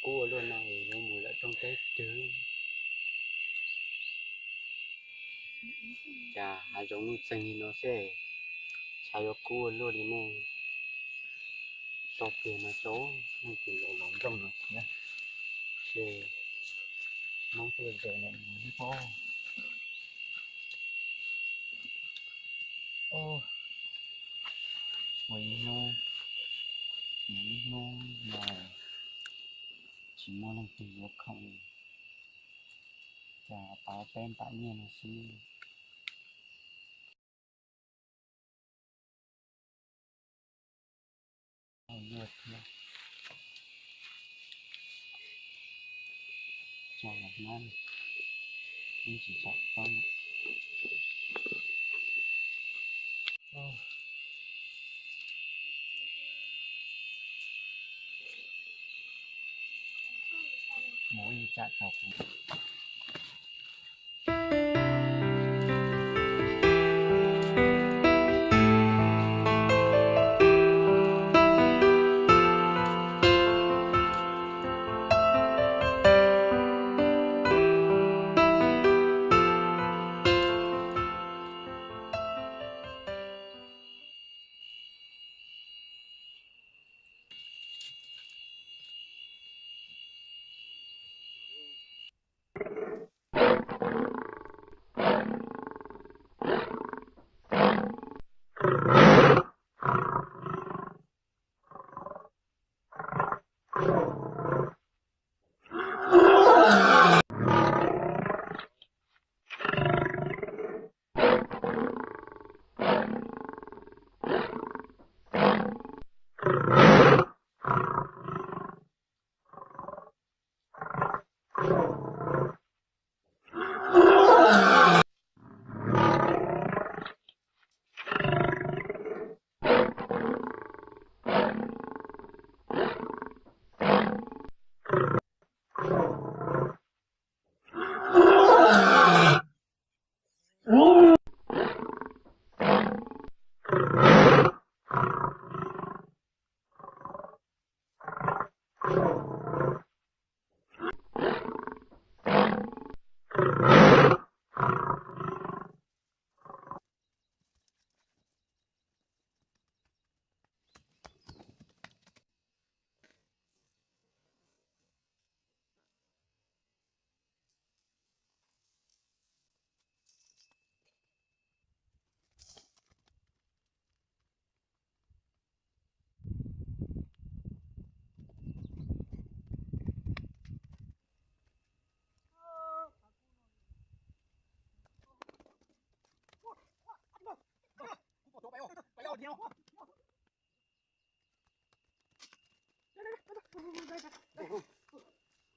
Kub ua luaj no es yuav mus lawm rooj teb twg? Cas hav zoov nuj txeeg li no xwb, xav yuav kub ua luaj li ne. Tso pliag no tso, leej twg los los nrooj no thiab, ces Hmoob tuaj ze no mus ib pob. Ua ib hnub, mus ib hnub no tsis muaj leej twg yuav khoom, cas pab peb npam nyiaj no xwb. Tso los nab, ib tsis tsom tau. Mus ib tsam tso kuv.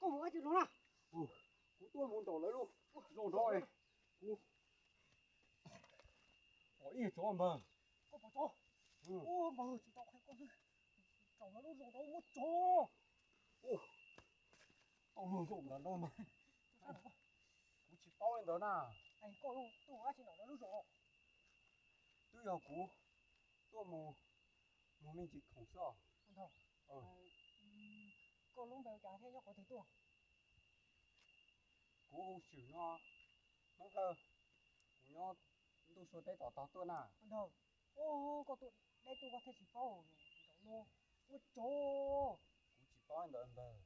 Koj mus ua dab tsi los na? Kuv tuaj mus nraum lawv lub zos nrad, kuv pom ib tsov npawg. Koj pom tsov? Ua npawg tsis tau qhia koj xwb, nraum lawv lub zos nrad muaj tsov. Tau luag zaum ntawd nrad mas kuv tsis paub li ntawd na. Koj tuaj ua dab tsi nraum lawv lub zos? Twb yog kuv tuaj mus, mus me ntsis khoom xwb os. Koj lub npe ua cas thiab nyob qhov twg tuaj? Kuv hu Swm no, Hmoob Hawj, kuv nyob ntuj sua teb tom tog tuaj na. Ua, koj tuaj deb tuaj koj thiaj tsis paub, nraum no muaj tsov. Kuv tsis paub ntawd npawg.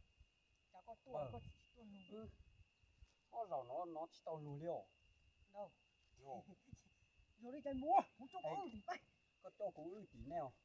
Cas koj tuaj koj tsis tuaj nug? Ob zaug no no tsis tau nug li os. Ntau. Yog li cas mus, kuv coj koj wb tim peb. Koj coj kuv wb tim nej os.